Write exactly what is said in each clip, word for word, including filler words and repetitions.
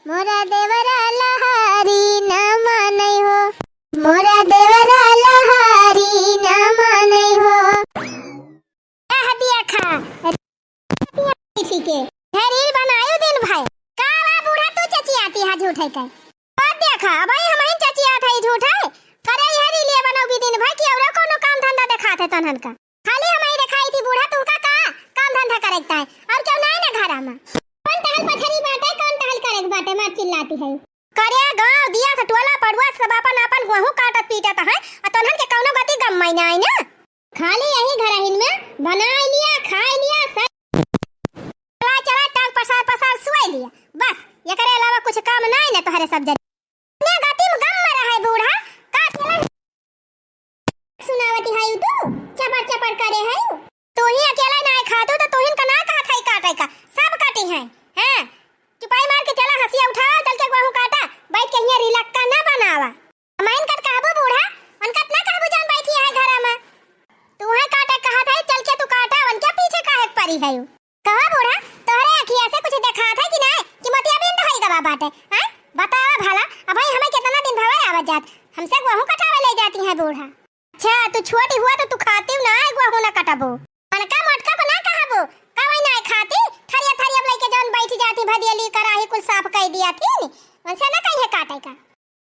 मोरा देवरा लहारी ना मानै हो, मोरा देवरा लहारी ना मानै हो। कह दिया खा। ठीक है। ढेर reel बनायू दिन भर। का बा बूढ़ा तू चचियाती है झूठै के? ओ देखा, अबहीं हमहिन चचियात है झूठै। करे यह reel बनउबी दिन भर कि औरो कउनो काम धंधा देखात है तोहन का। खाली हमहीं देखाई थी बूढ़ा, तुहका का काम धंधा करै के ताई? और केहू नाई ना घरा मा। कौन टहल पछरी बाटे, कौन टहल करै के बाटे, मार चिल्लाती है। करे गाँव दिया से टोला पड़ुआ सब आपन आपन गोहूँ काटत पीटत है, आ तोहन के कउनो गति गम मा नाई ना। खाली यही घरहिन में बनाई लिया, खाई लिया, सही। चला चला टांग पसार पसार सुआई लिया, बस एकरे अलावा कुछ काम नाई ना तोहरे सब जन। दुनिया गति में गम मा रहै बूढ़ा, का चला सुनावती है तू, चपर चपर करे है। तू ही अकेला नाई खातू तो तोहिन का ना कहत है काटै का, सब काटी है। हैं? चुपाई मार के चला हसिया उठावा, चल के गोहूँ काटा, बैठ के हियाँ reel का ना बनावा। हमहिन कत कहबू बूढ़ा, उनकत ना कहबू जौन बैठी है घरा मा। तू है काटे कहत है, चल के तू काटा, उनके पीछे काहे के परी है? कहा बूढ़ा, तोहरे अखिया से कुछ देखात है कि नाई कि मोतियाबिंद होई गवा बाटे? हैं? बतावा भला, अबहीं हमें केतना दिन भवा आवत जात, हमसे गोहूँ कटावै लै जाती है बूढ़ा। अच्छा, तू छोटी हुआ तो तू खाती ना है गोहूँ ना कटबू। अनका मोटका को ना कहबू, का वही नाई खाती? थरिया थरिया लइके जौन बैठ जाती, भदियली कराही कुल साफ कइ दिया थी, उनसे ना कहिए काटै का।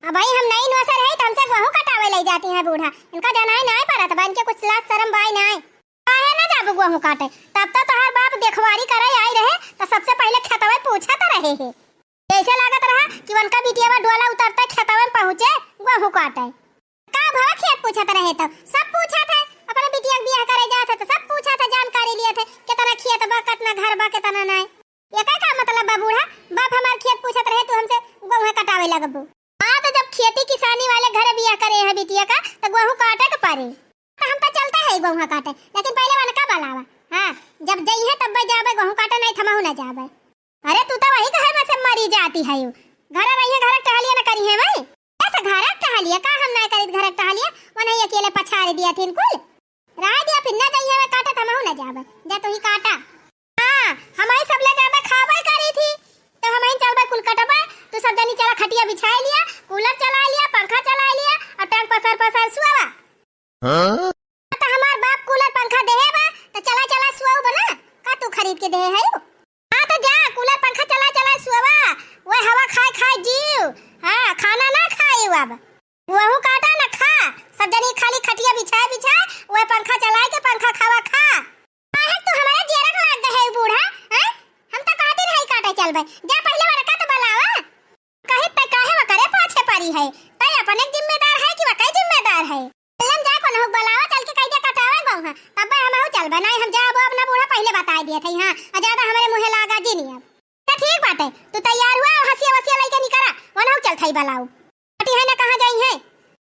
अबहीं हम नई नोसर है, तो हमसे गोहूँ कटावै लै जाती हैं बूढ़ा। इनका जनाई नाई परत बा, इनके कुछ लाज शरम बाई नाई। काहे ना जाबू गोहूँ काटै? तब तो तोहार बाप देखवारी करै आई रहे, तो सबसे पहिले खेतवै पूछत रहे है। जैसे लागत रहा कि उनका बिटिया बा डोला उतरते खेतवै में पहुँचे गोहूँ काटै। का भवा खेत पूछत रहे तो सब पूछत है, अपने बिटिया के बियाह करै जात है तो सब पूछत है, जानकारी लियत है, केतना खेत बा, केतना घर बा, केतना नाई। एकर का मतलब बा बूढ़ा? बाप हमार खेत पूछत रहे, तू हमसे गोहूँ कटावै लगबू? हाँ, तो जब खेती किसानी वाले घर बियाह करे हैं बिटिया का, तो गोहूँ काटै के परे। तो हम तो चलते हैं गोहूँ काटै, लेकिन पहिले वनका बलावा। हाँ, जब जइहैं तब्बै जाबै गोहूँ काटै, नाई त हमहूँ ना जाबै। अरे, तू तो वही घर मा से मरी जाती है। घर रहिहैं, घर टहलिया न करिहैं वही। ऐसे घर टहलिया का हम ना करित, घर टहलिया, वनही अकेले पछाड़ दिया थी कुल। रह दिया, फिर ना जइहैं वे काटै, त हमहूँ ना जाबै। जा तू ही काटा। हाँ, हमही सब ले जाबै, खाबै करी थी। तो हमही चलबै कुल कटबै, तू सब जनी चला खटिया बिछाई लिया, cooler चला लिया, पंखा चला लिया और टांग पसार पसार सुआवा। हाँ? तो हमार बाप cooler पंखा देहे बा, तो चला चला सुआऊ बना, का तू खरीद के देहे है? हाँ तो जा, cooler पंखा चला चला सुआवा, वह हवा खाए खाए जीव, हाँ, खाना ना खाए अब। गोहूँ काटा ना खा, सब जनी खाली खटिया बिछाए बिछाए, वह पंखा चलाए के पंखा खावा खा। काहे तू हमारे जियरा के लाग गए है बूढ़ा, हैं? हम तो कहती रही काटै चलबै, जा पहिले वनका तो बलावा। कहे तै काहे वकरे पाछे परी है? तै अपने जिम्मेदार है कि वकै जिम्मेदार है? चलम जा कोनो बलावा, चल के कहि दे कटावै गोहूँ, तब्बै हमहूँ चलबै, नाहीं हम जाबो अब ना बूढ़ा, पहिले बताइ दिया थै, हाँ, और ज्यादा हमरे मुँहे लागा जिनी अब। तो ठीक बाटे, तू तैयार हुआ और हसिया वसिया लइके निकरा, वनहू चलत है बलाऊ। कटी है ना कहाँ जाई है?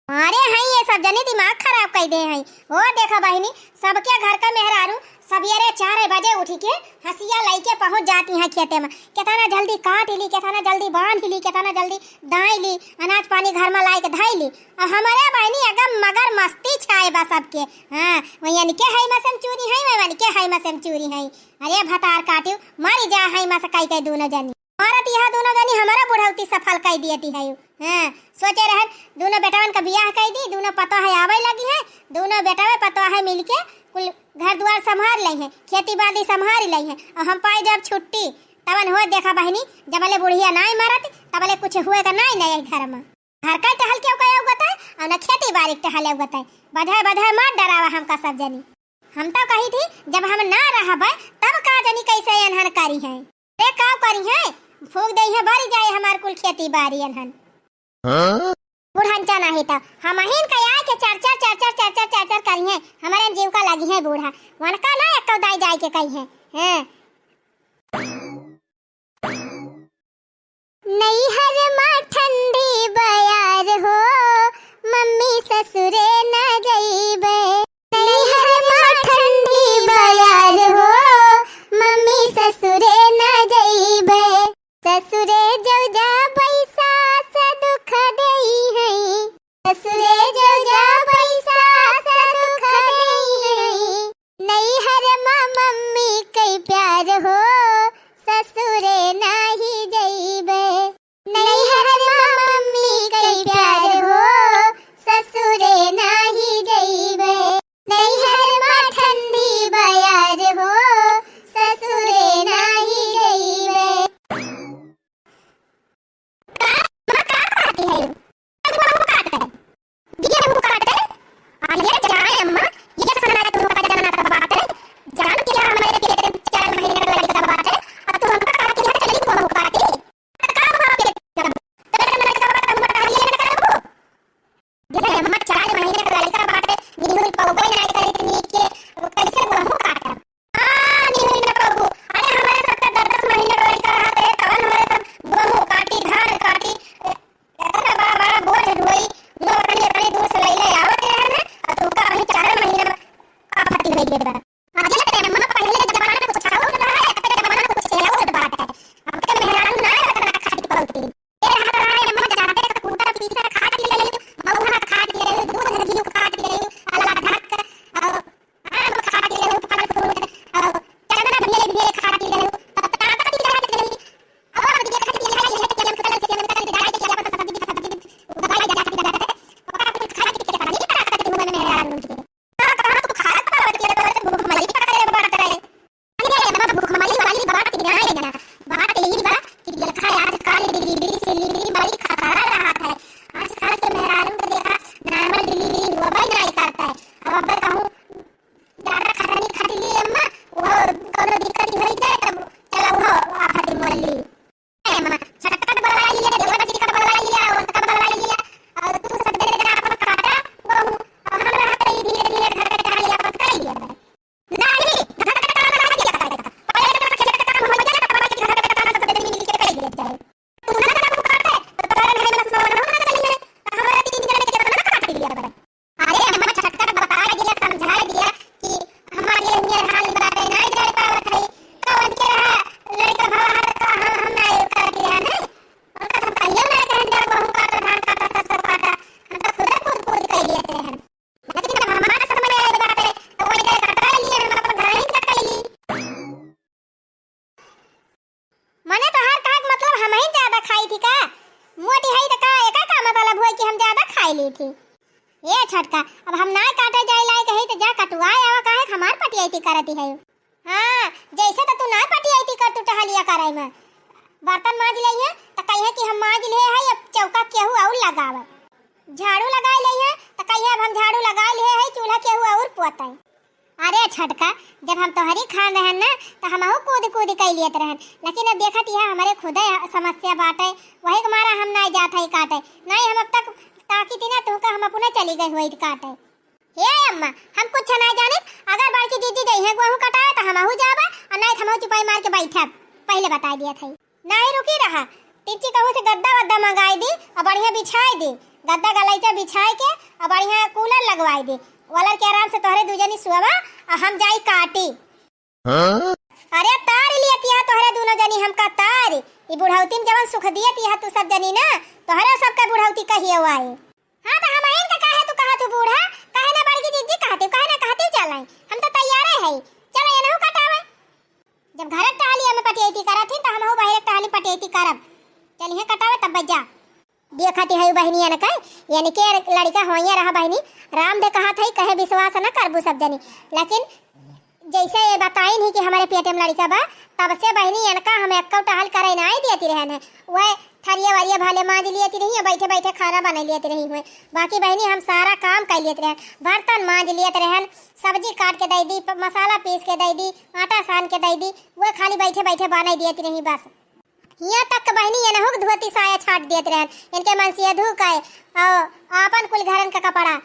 अरे हैं ये सब जनी दिमाग खराब कइ दे हैं। ओ देखा बहिनी, सबके घर का मेहरारू सबेरे चार बजे उठी के हसिया लइके पहुँच जाती हैं खेते मा। केतना जल्दी काट ली, केतना जल्दी बांध ली, केतना जल्दी दाई ली, अनाज पानी घर मा लाइके धाई ली। और हमरे बहिनी एकदम मगर मस्ती छाए बा सबके। हाँ, वही अनके है मसम चूरी है, वही अनके है मसम चूरी है। अरे भतार काटियो, मरी जा है मस कइ कइ दूनो जनी। मारत यह दूनो जनी हमारा बुढ़ौती सफल कइ दियती है। हाँ, सोचे रहन दूनो बेटवन का बियाह कइ दी, दूनो पतोह है आवै लगी है, दूनो बेटवे पतोह है मिलके कुल घर दुआर संभार लइहैं, खेती बाड़ी संभार लइहैं, और हम पाइ जाब छुट्टी। तवन हो देखा बहिनी, जबले बुढ़िया नाई मरत, तबले कुछ हुए का नाई ना यही घर मा। घर का टहल के उगत है, और ना खेती बाड़ी के टहल उगत है। बधाए बधाए मत डरावा हमका सब जनी। हम तो कही थी, जब हम ना रहबै, तब का जनी कैसे एनहन करिहैं। अरे का करिहैं, फूँक देइहैं, भरि जाए हमार कुल खेती बाड़ी एनहन। हाँ? बुढ़नचा नहीं तो हमहिन का आइके चर चर चर चर चर चर चर करिहैं, हमरे जीव का लगिहैं बूढ़ा। वनका ना एक्को दाई जाइके कहिहैं। हैं? नैहर मा ठंडी बयार हो, मम्मी ससुरे ना जइबे। नैहर मा ठंडी बयार हो, मम्मी ससुरे ना जइबे। ससुरे जउ जाबै सास दुख देइहैं। ससुरे जउ जाबै सास दुख देइहैं। नैहर मा मम्मी कइ प्यार हो, ससुरे नाहीं जइबे। ए, रहा, रहा, ए, मत जाते, तो कूटा पीसा खा के ले, महुआ खा के ले, दूध घी खा के ले, अलग धक, और आम खा के ले, फल फ्रूट, और चना भी ले, भी खा के ले, तब तक ताकत भी रहा के ले। अब हम ये खा के ले, ये खा के ले, हम खा के ले, हम खा के ले, जाए के ले, अपन सब्जी खा के, दवाई जा के ले, अपन खा के ले, ताकत के मुंह में आ रही है। का, का, तू खा के ले, तो भूख मरी का करे, बात करे। अरे, मम्मा, भूख मरी वाली बात की ना है ना। बात यही बा कि देखा है, आजकल डिलीवरी से डिलीवरी बड़ी खतरा रहत है। आजकल के मेहरारू के देखा, नॉर्मल डिलीवरी होबे नहीं करता है। अब अगर कहूँ ज्यादा खटनी खट ली अम्मा, वो कोनो दिक्कत हो जाए, तब चलो वो आफत मोल ली। ए अम्मा, झटका तो बलवाई लिया, देवर जी का बलवाई लिया, और का बलवाई लिया, और तू सब जने जना अपन काटा, वो, और हम रहत रही धीरे धीरे घर का टहलिया अपन कर लिया। नहीं, घर का काम ना किया करता है। पहले तो खेत का काम हो जाए, तो बाकी घर का काम सब जने मिल के कर लिया जाए। तू ना काम करते, तो तोरा घर में बस ना होना चाहिए। तो हमारा तीन जने के कितना काट लिया बड़ा। अरे, हम झटका बता दिया, समझा दिया कि हमारे लिए हाल बाटे, नहीं जाए पावत है। कौन के रहा, लड़का भावा हाथ का हम, हम ना ये कर दिया, नहीं? और तो हम कहिए ना कि हम जब बहू काटा, धान काटा, सरसों काटा, हम तो खुदे कूद कूद के लिए थे हम। लेकिन जब हमारे समझ में आए बाटे, तो वही जाए कटा लिए, हम अपन घर ही कटा लिए। मने तोहार कहे के मतलब हमहिन ज्यादा खाई थी का? मोटी हई त का, एका का मतलब होई कि हम ज्यादा खाई ली थी? ए छोटका, अब हम नाय काटे जाई लाई कही त जा कटुआए आवा, काहे के हमार पटियाई थी करती है? हाँ, जैसे त तू नाय पटियाई थी कर, तू टहलिया करे में। बर्तन मांज लई है त कहिए कि हम मांज ले है, अब चौका केहू और लगावे। झाड़ू लगाई लई है त कहिए अब हम झाड़ू लगाई ले है, चूल्हा केहू और पोते। अरे छोटका, जब हम तोहरी खान रहन ना, त हमहू कूद कूद कई लियत रहन, लेकिन अब देखत यह हमरे खुदे समस्या बाटे, वही के मारा हम नाय जात हई काटे। नाय हम अब तक ताकी थी ना, तुहका हम अपने चली गई हुई काटे। हे अम्मा, हम कुछ नाय जानित, अगर बड़की जीजी जइहे गेहूं कटावे त हमहू जाबे, और नाय त हमहू चुपाई मार के बैठब, पहले बताई दियत हई। नाही रुकी रहा, तिच्ची कहूँ से गद्दा वद्दा मंगाई दी और बढ़िया बिछाई दी। गद्दा गलैचा बिछाई के और बढ़िया कूलर लगवाई दी। वलर के आराम से तोहरे दू जनी सुअवा और हम जाई काटी। हाँ? अरे तार लियत यह तोहरे दूनो जनी हमका तार। ई बुढ़ौती में जवन सुख दियत यह तू सब जनी ना, तोहरे सबके बुढ़ौती कहिए आए। हाँ, त हमहिन का काहे तू कहत हू बूढ़ा? काहे ना बड़की जीजी कहत हू, काहे ना कहत हू चलाई? हम त तैयारे हई। चलो एनहू कटावे। जब घर टहलिया में पटियैती करत ही, त हमहू बहिरे टहली पटियैती करब। चलिहे कटावे तब जा। देखत हई बहिनी एनके, एनके लड़िका होइए रहा बहिनी। राम दे कहत हई, कहे विश्वास न करबू सब जनी। लेकिन जैसे ये बताइन ही कि हमरे पेटे में लड़िका बा, तब से बहिनी एनका हम एक्को टहल करे नाई देती रहन है। वह थरिया वरिया भले मांज लियत रही, बैठे बैठे खाना बना लियत रही हुए। बाकी बहिनी हम सारा काम कर लियत रहन, बर्तन मांज लियत रहन, सब्जी काट के दे दी, प-, मसाला पीस के दे दी, आटा सान के दे दी, वह खाली बैठे बैठे बना दियत रही बस। हियाँ तक के बहिनी एनहू के धोती साया छाट दियत रहन, इनके मनसिया धू के, और आपन कुल घरन का कपड़ा,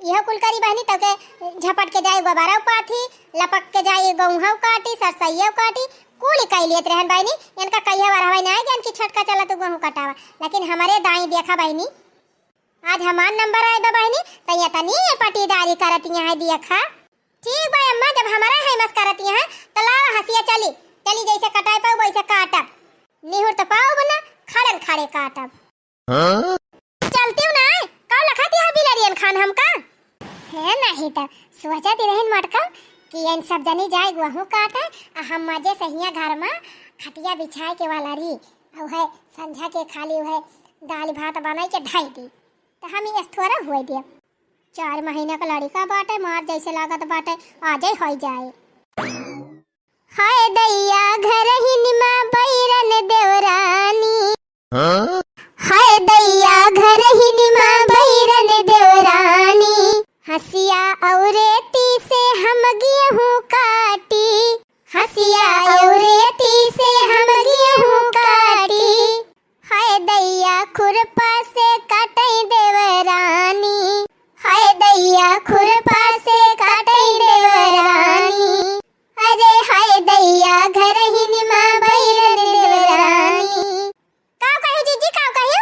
इहो कुल करी बहिनी, तब के झपट के जाई गोबरा उपाथी, लपक के जाई गौहा काटी, सरसैया काटी, कुल कई लेत रहन बहिनी। इनका कहिया बार हवाई ना आए कि इनकी छोटका चला तू गेहूं कटावा, लेकिन हमरे दाई देखा बहिनी, आज हमार नंबर आए बा बहिनी, त ये तनी पटीदारी करत यहाँ है देखा। ठीक बा अम्मा, जब हमारा है मस्करत यहाँ, त लाओ हंसिया चली, चली जैसे कटाए पाऊ वैसे काटब। निहुर त पाऊ ना, खड़न खड़े काटब। हाँ? चलती हूँ ना, का लखत यहाँ बिलरियन खान हमका? है नहीं त सोचत ही रहन मटका कि इन सब जनी जाए गेहूं काटे, आ हम मजे से हियाँ घर में खटिया बिछाए के वाला रही, और है संझा के खाली वह दाल भात बनाई के ढाई दी, त हम ये थोड़ा हुए दिए। चार महीना का लड़िका बाटे, मार जैसे लागत बाटे, आजे होई जाए। हाय दैया घरहिन मा बैरन देवरानी। हाँ? हाय दैया घरहिन मा बैरन देवरानी। हंसिया औरे ती से हम गेहूं काटी। हंसिया औरे ती से हम गेहूं काटी। हाय दैया खुरपा से काटै देवरानी। हाय दैया खुरपा से काटै देवरानी। अरे हाय दैया घरहिन मा बैरन देवरानी। काव कहियो जीजी, काव कहियो?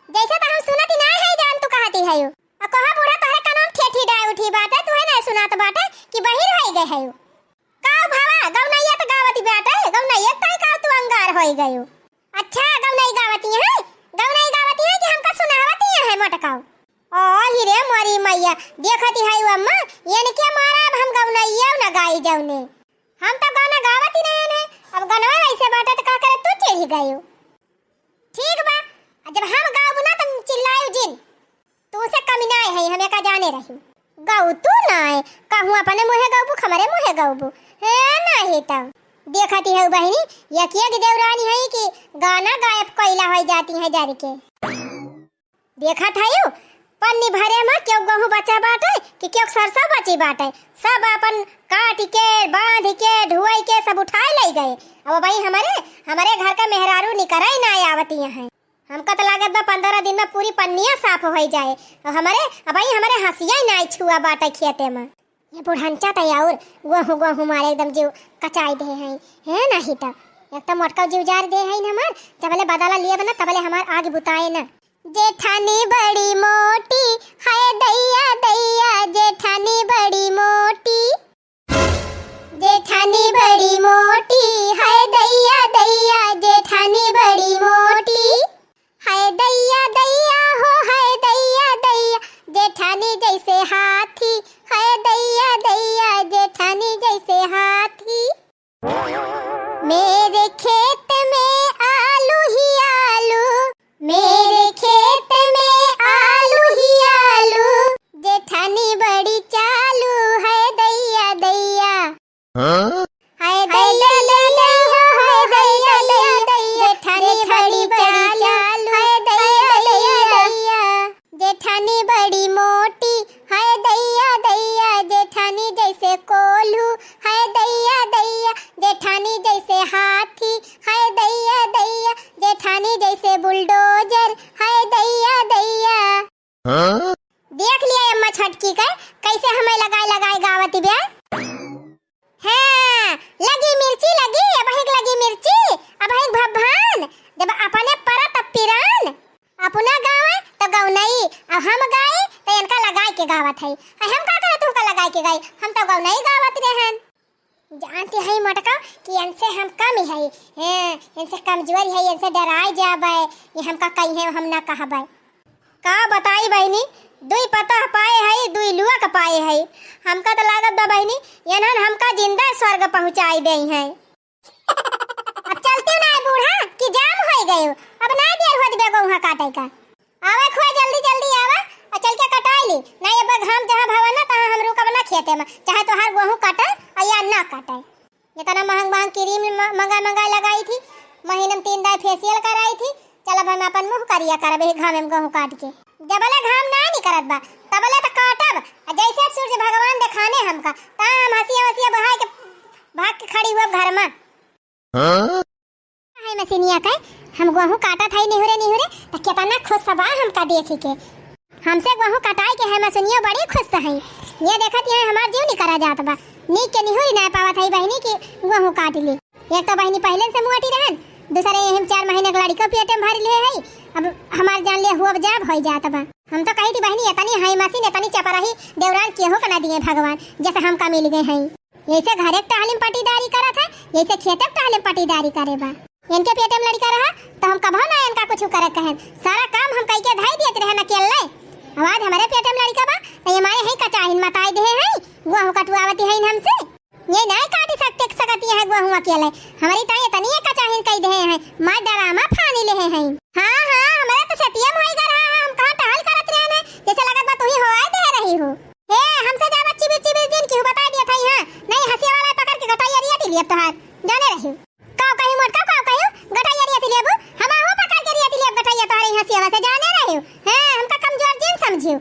जैसे त हम सुनत ही ना है जान तू कहती है। आ कहा बूढ़ा तोहरे कानों में ठेठी डाय उठी बाटे, तू है ना सुनात बाटे कि बहिर होई गए है। काव भावा, गौनैया त गावत बाटे, गौनैया तई काव तू अंगार होई गयो। अच्छा, गौनई गावती है, मटकाऊ। ओ ही रे मोरी मैया, देखती है अम्मा, इनके मारा अब हम गौनइया न गाई जौने। हम तो गाना गावत ही रहे हैं, अब गनवा वैसे बाटे तो का करे तू चिढ़ी गयो। ठीक बा, जब हम गाउब ना तो चिल्लायु जिन। तू से कमी ना है, हमें का जाने रही। गाउ तू ना है, कहूँ अपने मुँहे गाउबू, हमरे मुँहे गाउबू। है नहीं तो। देखती है बहिनी, एक एक देवरानी है कि गाना गायब कैला हो जाती है जर के। देखत हयू, पन्नी भरे मा केहू गहूँ बचा बाटे कि केहू सरसों बची बाटे, सब अपन काटि के, बाँधि के, ढुआइ के सब उठाइ लइ गए। अब अबहीं हमरे, हमरे घर का मेहरारू निकरइ नाइ आवति हैं। हमका त लागत बा पन्द्रह दिन मा पूरी पन्निया साफ होइ जाए। अउर हमरे, अबहीं हमरे हँसिया ही नाइ छुआ बाटे खेते मा। ये बुढ़नचा त अउर गोहूँ गोहूँ मारे एकदम जीव कचाइ देहे हैं, है नाहीं त। एक त मोटका जीव जार देहे हैं हमार, जबले बदला लिएब ना तबले हमार आगि बुताए ना। जेठानी बड़ी मोटी, हाय दैया दैया, जेठानी बड़ी मोटी। जेठानी बड़ी मोटी, हाय दैया दैया, जेठानी बड़ी मोटी। हाय दैया दैया हो, हाय दैया दैया, जेठानी जैसे हाथी। हाय दैया दैया, जेठानी जैसे हाथी। मेरे खेत में आलू ही आलू, मेरे खेत में आलू ही आलू, जेठानी बड़ी चालू। हाय दैया दैया। हाँ? हाय दैया दैया हो, हाय दैया दैया, जेठानी बड़ी चालू। हाय दैया दैया, जेठानी बड़ी मोटी। हाय दैया दैया, जेठानी जैसे कोल्हू। हाय दैया दैया, जेठानी जैसे हाथी। हाय दैया दैया, जेठानी जैसे बुलडोजर। हाय दैया दैया। हाँ? देख लिया अम्मा छोटकी के, कैसे हमें लगाए लगाए गावत बे। हाँ, लगी मिर्ची लगी, अबहिक लगी मिर्ची, अबहिक भभान, जब अपने परत पिरान, अपना गावे तो गौनई, अब हम गाई तो इनका लगाए के गावत है। अरे हम का करे तुमका लगाए के गाई, हम तो गौनई गावत रहन। जानती है मोटका कि इनसे हम कम ही है, हैं, इनसे कमजोर है, इनसे डराए जाबे, ये हमका कही है, हम ना कहबे। का बताई बहिनी, दुई पतोह पाए है, दुई लुअक पाए है। हमका त लागत बा बहिनी, इन्हन हमका जिंदा स्वर्ग पहुँचाई देई हैं। अब चलती ना बूढ़ा कि जाम होई गयो, अब ना देर होत बे गोहूँ काटे का। आवा खुआ जल्दी जल्दी आवा, और चल के कटाई ली। ना ये बे घाम जहाँ भवन ना तहाँ हम रुकब ना खेते मा, चाहे तोहार गोहूँ कटे और या ना कटे। इतना महंग महंग क्रीम म-, मंगा मंगा लगाई थी, महीने में तीन दाई फेशियल कराई थी। चल अब हम अपन मुँह करिया करब यही घामे में गोहूँ काट के। जबले घाम ना निकरत बा तबले त काटब। आ जैसे सूरज भगवान देखाने हमका, ता हम हँसिया वसिया बहाय के भाग के खड़ी हुअब घर मा। हाँ? है मशीनिया के, हम गोहूँ काटत है निहुरे निहुरे, त केतना खुश बा हमका देखी के। हमसे गोहूँ कटाई के है मशीनिया बड़ी खुश है। ये देखत यहाँ हमार जीव निकरा जात बा। नीक के निहुरी ना पावत है बहिनी की गोहूँ काट ली। एक तो बहिनी पहले से मोटी रहन, दूसरे यही में चार महीने के लड़का पेटे में भर लिए है। अब हमार जान ले हुआ जाब हो जात बा। हम तो कही थी बहिनी इतनी है मशीन, इतनी चपराही देवरान केहू के ना दिए भगवान, जैसे हमका मिल गए हैं। यैसे घरे के टहली में पटीदारी करत है, यैसे खेते के टहली में पटीदारी करे बा। इनके पेटे में लड़का रहा, तो हम कभो ना इनका कुछ करे कहें। सारा काम हम कई के धाई देत रहे अकेले। अब आज हमारे पेटे में लड़का बा, तो ये मारे है कचाहिन मताई दे है, गोहूँ कटवावती है हमसे। ये नहीं काटी सकते सकती है गोहूँ अकेले। हमारी ताई इतनी है कचाहिन कई दे है, मार डरामा फानी ले है। हाँ, हाँ, हमारे तो सतियम होई गा रहा है, हम कहाँ टहल करत रहे हैं, जैसे लगत बा तू ही हवाई दे रही हो। ए, हमसे ज्यादा चिबिर चिबिर जिन की बता दिया था यहाँ। नहीं, हँसिया वाला पकड़ के गटाई अरिया दिली अब तोहार। जाने रही। काव कही मोटका, काव कही, गटाई अरिया दिली अब। हम आहो पकड़ के अरिया दिली अब गटाई तोहारे हँसिया से जाने रही। हैं, हमका कमजोर जिन समझियो।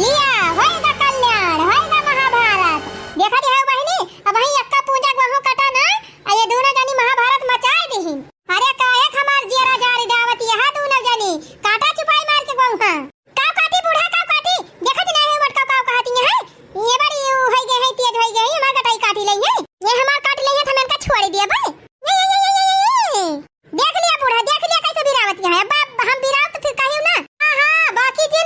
लिया, होएगा कल्याण, होएगा महाभारत। देखा दिया बहिनी, अब वही अक्का पूजा गोहूँ कटा ना, आ ये दोनों जनी महाभारत मचाए दिहिन। अरे काहे हमार जियरा जारी डावत यहाँ दोनों जनी, काटा चुपाई मार के गोहूँ। काव काटी बूढ़ा, काव काटी? देखत नाहीं है मोटका काव कहत ही है। ये बड़ी ऊ होई गई है, तेज होई गई है, हमार कटाई काटी लई है। ये हमार काटी लई है, तो हम इनका छोड़ दिया बे। ये, ये, ये, ये, ये, ये। देख लिया बूढ़ा, देख लिया कैसे बिरावत है। अब, अब हम बिराव तो फिर कहियो ना। हाँ, हाँ, बाकी जी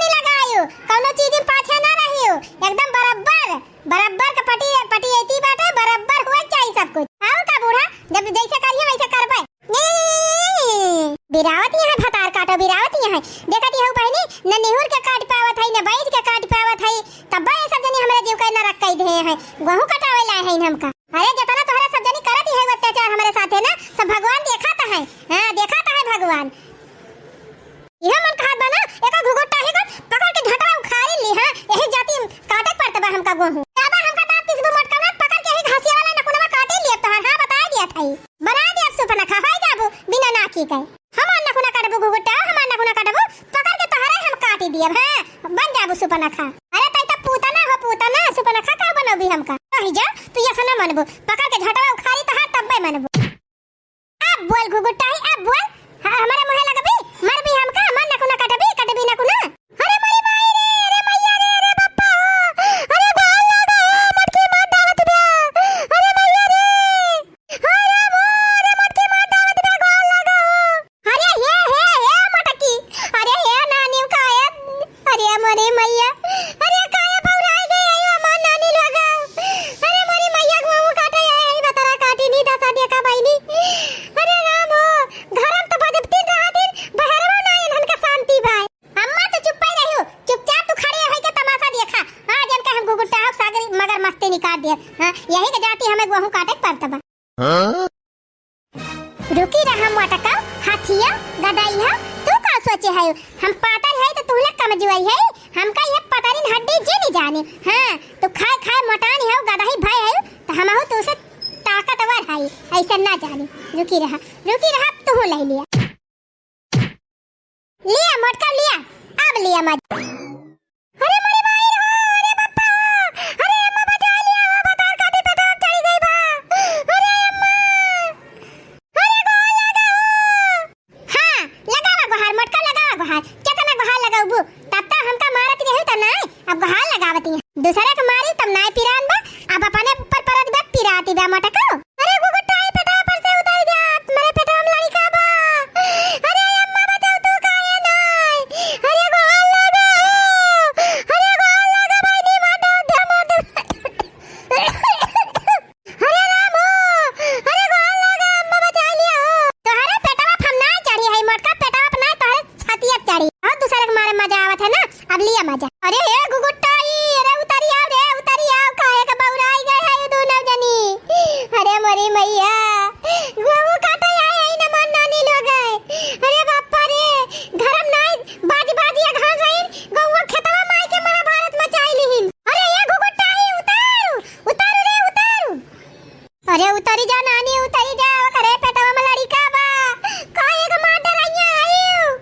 बिरावत यहाँ भतार काटो, बिरावत यहाँ। देखत यहाँ बहिनी, न निहुर के काट पावत है, न बैठ के काट पावत है, तब ये सब जनी हमरे जीव का नरक कई दे हैं। गोहूँ कटावे लाए हैं हमका। अरे, जतना तोहरा सब जनी करत है अत्याचार हमरे साथे ना, सब भगवान देखत है। हाँ, देखत है भगवान। इहे मन कहत बा ना, एकर घुघुट्टाही का पकड़ के झटवा उखाड़ी ली, हाँ, यही जाति काटे पड़त बा हमका गोहूँ। ज्यादा हमका दाँत पिसबू मोटका ना, पकड़ के यही घसिया वाला नकुनवा काटे लिए तोहार, हाँ, बताए दिया था। बना दे अब सुपनखा, होई जाबू बिना नाकी के। हमार नकुना काटबू घुघुट्टा, हमार नकुना काटबू, पकड़ के तोहरे हम काटी दियब, हाँ, बन जाबू सुपनखा। अरे तई त पूतना हो, पूतना, सुपनखा का बनबी हमका? कही जा, तू ये सना मनबू, पकड़ के झटवा उखाड़ी तोहार तब्बे मनबू। अब बोल घुघुट्टाही, अब बोल। ह-, हमरे मुँहे लगबी, मरबी हमका, हमार नकुना कटबी, कटबी नकुना। अरे मोरी माई रे, अरे मैया रे, अरे बप्पा हो, अरे गोल लागा हो, मटकी मार डालत बा। अरे मैया रे, हाय राम हो, अरे मटकी मार डालत बा, गोल लागा हो। अरे हे, हे, हे मटकी, अरे हे नानी का, हे अरे मोरी मैया, अरे काहे बौराई गई है हमार नानी लोग? अरे मोरी मैया, गोहूँ काटे है, यही बतरा काटी नी दसा देखा बहिनी। अरे राम हो, घर में तो बजबतीन रहा दिन, बहरवा ना इन्हन का शांति भाई। अम्मा तो चुप्पे रहियो, चुपचाप तू खड़ी है के तमाशा देखा। हाँ, जन का हम घुघुट्टा हो सागरी मगर मस्ती निकाल दिया। हाँ, यही के जाति हमें गोहूँ काटे के पड़त बा। हाँ? रुकी रहा मोटका, हाथिया, गदइहा, तू का सोचे है? हम पातर है तो तुहले कमजोरी है, हमका ये पतरिन हड्डी जे नहीं जाने। हाँ, तू खाए खाए मोटान है, गदही भय है, तो हमहू तू से ताकतवर है, ऐसे ना जाने। रुकी रहा, रुकी रहा, तू ले लिया। लिया मोटका लिया, अब लिया मजा। अरे मोरी माई रे हो, अरे बप्पा हो, अरे अम्मा बचा लिया हो, बतार काटी पेटवा चढ़ी गई बा। अरे अम्मा, अरे गोहार लगा हो। हाँ, लगावा गोहार मोटका, लगावा गोहार। केतना गोहार लगाउबू? तब तक हमका मारत रही त नाय, अब गोहार लगावती है। दूसरे के मारी तब नाय पिरान बा, अब अपने ऊपर परत बा, पिराती बा मोटका। अरे घुघुट्टाही पेटवा पर से उतर जा, मेरे पेटवा में लड़िका बा। अरे अम्मा बचाओ तू काहे नाय? अरे गोहार लगा हो। अरे गोहार लगा बहिनी मार दे, दे मार दे। अरे राम हो। अरे गोहार लगा अम्मा बचा लिया हो। तोहरे पेटवा पर हम नाय चढ़ी है मोटका, पेटवा पर नाय तोहरे छातिया पे चढ़ी। और दूसरे के मारे मजा आवत है ना, अब लिया मजा। अरे ए घुघुट्टाही, अरे उतरी आओ रे, उतरी आओ, काहे का बौराई गए है ये दोनों जनी? अरे मोरी मैया, गोहूँ काटे आए है ना मान नानी लोग है। अरे बापा रे, घर में नाय बाजी बाजी अघान रही, गोहूँ खेतवा माई के महाभारत मचाई लिहिन। अरे ए घुघुट्टाही उतारू, उतारू रे उतारू। अरे उतरी जा नानी, उतरी जा, ओकरे पेटवा में लड़िका बा। काहे का मार डराइया आयु?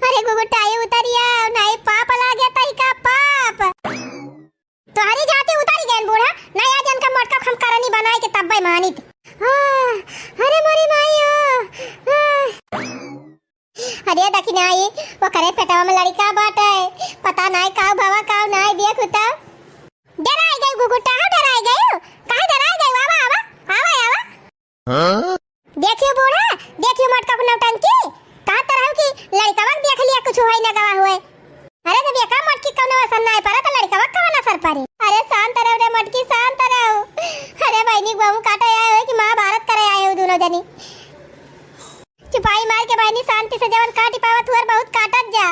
अरे घुघुट्टाही उतरिया, नाई पाप लागे तई का पाप। तोहरी जाति उतरी गैन बूढ़ा, नाई आज इनका मोटका हम करनी बनाए के तब्बे मानित। आह, अरे मोरी माई ओ, आह। अरे दखिनाई, ओकरे पेटवा में लड़िका बाटे, पता नाई काऊ भवा काऊ नाई देख उता। डराई गई घुघुट्टा हो, डराई गई हो। काहे डराई गई? आवा, आवा, आवा, आवा। हाँ? देखियो बूढ़ा, देखियो मोटका को नौटंकी। कहा तरह की लड़िकवा देख लिया कुछ होई ना गवा हुए। अरे जब एका मोटकी कौनो असर नाई पड़ा तो लड़िकवा कौन असर पड़े? अरे शांत रहो रे मोटकी, शांत रहो। अरे बहिनी गोहूँ काटे आए हो कि महाभारत करे आए हो दोनों जनी? चुपाई मार के बहिनी शांति से जवन काटी पावत हुअर बहुत काटत जा।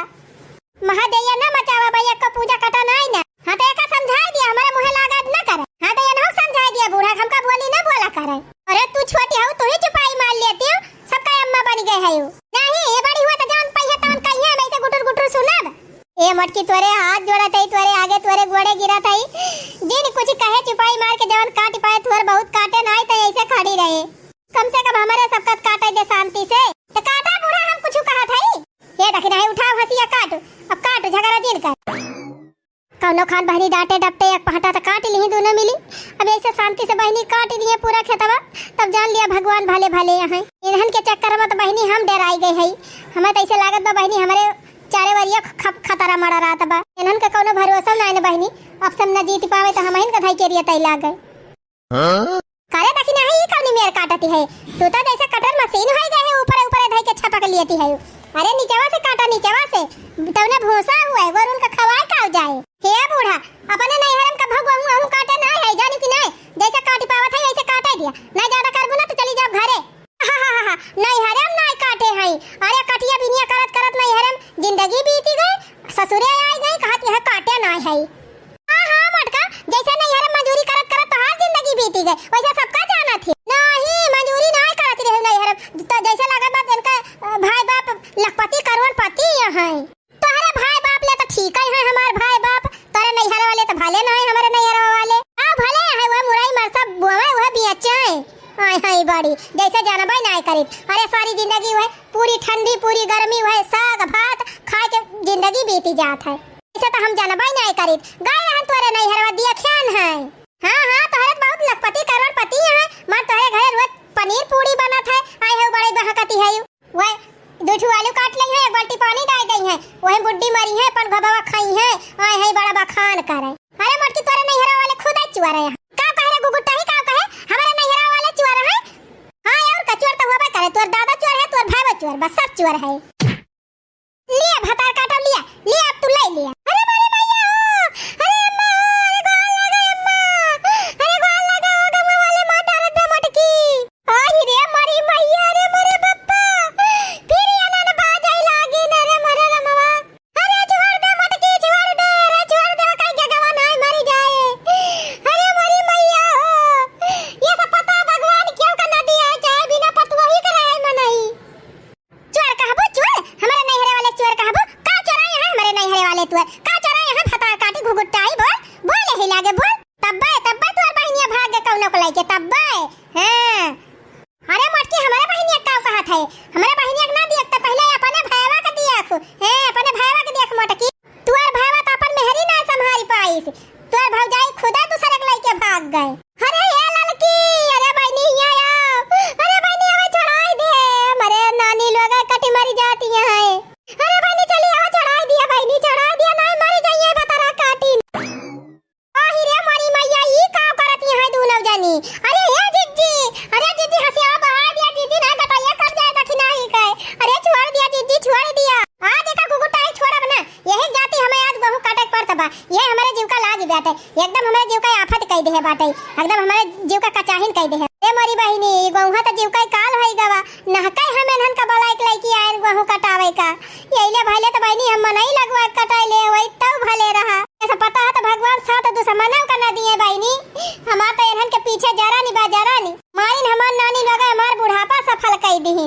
महादेया ना मचावा भैया का पूजा कटा नाई ना। हाँ तो एका समझाई दिया, हमारे मुँहे लागा ना करे। हाँ तो एनहो समझाई दिया बूढ़ा, हमका बोली ना बोला करे। अरे तू छोटी हो, तू ही चुपाई मार लेती हो, सबका अम्मा बन गए है। नहीं, ये बड़ी हुआ तो जान पाई है तवन कहिए हम ऐसे गुटुर गुटुर सुनब। ए मोटकी तोरे हाथ जोड़त हई, तोरे आगे तोरे गोड़े गिरत हई। जिन कुछ कहे चुपाई मार के जवन काट पाए थोर बहुत काटे नाई तो ऐसे खड़ी रहे। कम से कम हमारे सबका काटे दे शांति से। तो काटा बूढ़ा हम कुछ कहत हई। ये देखी नहीं उठाओ हंसिया काटो। अब काटो झगड़ा जिन कर। कौनो खान बहनी डांटे डपटे एक पहटा तो काट लिही दोनों मिली। अब ऐसे शांति से बहनी काट लिए पूरा खेतवा। तब जान लिया भगवान भले भले हैं। इन्हन के चक्कर में तो बहनी हम डराई गए हई। हमें तो ऐसे लागत बा बहनी हमारे चारे वरिया ख-, खतरा मड़ा रहत बा। इन्हन के कौनो भरोसा ना है बहिनी, अब सब न जीत पावे तो हमहिन के धई के रियताई लाग गए। हाँ? करे देखी नहीं, ई कौनी मेर काटती है? तू तो जैसे कटर मशीन होई गए है, ऊपर ऊपर धई के छपक लियती है। अरे नीचवा से काटा, नीचवा से, तौने भूसा हुआ है, गोरुन का खवाए का जाए। हे बूढ़ा, अपने नैहरम का भगवा हूँ, हूँ काटे ना है, जानी कि नहीं? जैसे काटी पावत है, वैसे काटे दिया। नहीं ज्यादा करबू ना तो चली जाओ घरे। नैहरे में नाई काटे हई। अरे कटिया ठंडी पूरी गर्मी हुए, साग भात खाए के जिंदगी बीती जात है। ऐसे तो हम जानबे नहीं करीत। गए रहन तोरे नैहरवा, दिया ख्यान है। हाँ, हाँ, तोहरे बहुत लखपति करोड़पति है, मार तोहरे घरे रोज पनीर पूरी बनत है, आए है बड़े बहकती है। वह दू ठू आलू काट लई है, एक बाल्टी पानी डाल दई है, वही बुड्डी मरी है, अपन घबवा खाई है, आए है बड़ा बखान करे। अरे मोटकी, तोरे नैहरा वाले खुद चुअर है। का कहे रे गुगुट्टा ही, का कहे? हमारे नैहरा वाले चुअर है। हाँ, और का चुअर तो होबे करे, तोर दादा चुअर है, तोर भाई चुअर, बस सब चुअर है। लिया भतार काटो, लिया, लिया, अब तू ले लिया। अरे मोरी मैया हो, अरे अम्मा हो, अरे गोल लगे अम्मा, अरे गोल लगे हो गंगा वाले माँ, डरत बा मोटकी। आई रे मोरी मैया, रे मोरे बप्पा, फिर ये नन बाजै लागी न रे मोरे रमवा। अरे छोड़ दे मोटकी, छोड़ दे, अरे छोड़ दे, कहीं गगवा नाय मरी जाए। अरे मोरी मैया हो, ये सब पता भगवान क्यों का नदी है, चाहे बिना पतवही का रहे मनई। चोर कहबो चोर, हमारे नैहरे वाले चोर कहबो। का चोराई है हमारे नैहरे वाले तू? का चोराई है? भतार काटी घुघुट्टाई बोल, बोल यही लागे बोल। तब्बे, तब्बे तोर बहिनिया भाग गए कौनो को लइके, तब्बे। हाँ। अरे मोटकी, हमारे बहिनिया का कहत है? हमारे बहिनिया के ना दियक, तो पहले अपने भैया के दियक। हैं, अपने भैया के दियक मोटकी। तोर भैया तो अपन मेहरी ना संभारी पाइस। तोर भौजाई खुदा दूसरे के लइके भाग गए। अरे ये ललकी, अरे बहिनी हियाँ आओ। अरे बहिनी हमें छोड़ाई दे। हमारे नानी लोग कटी मरी जाती हैं। अरे बहिनी चली आओ, छोड़ाई दिया बहिनी, छोड़ाई दिया, नहीं मरी जाइए भतार काटी। आही रे मोरी मैया, ई का करत यहाँ दूनो जनी? अरे हे जिज्जी, अरे जिज्जी हंसिया बहा दिया जिज्जी, ना कटैया कर जाए दखिना ही कहे। अरे छोड़ दिया जिज्जी, छोड़ दिया। आज एका घुघुटाई छोड़ब ना, यही जाति हमें आज गेहूं काटे के पड़त बा। ये हमारे जीव का लागी बाटे, एकदम हमारे जीव का आफत कई देहे बाटे, एकदम हमारे जीव का कचाहिन कई देहे। ए मोरी बहिनी, ई गेहूं तो जीव का काल होई गवा, नहकाई हम एनहन का बलाइक लइकी आयन गेहूं कटावे का। यहिले भले तो बहिनी हम मनई लगवा कटाई ले होई तब भले रहा। ऐसा पता है तो भगवान साथ दुश्मनों का न दिए बहिनी। हमार तो एनहन के पीछे जरा नी बा जरा नी। मारिन हमार नानी लोग हमार बुढ़ापा सफल कई दिही।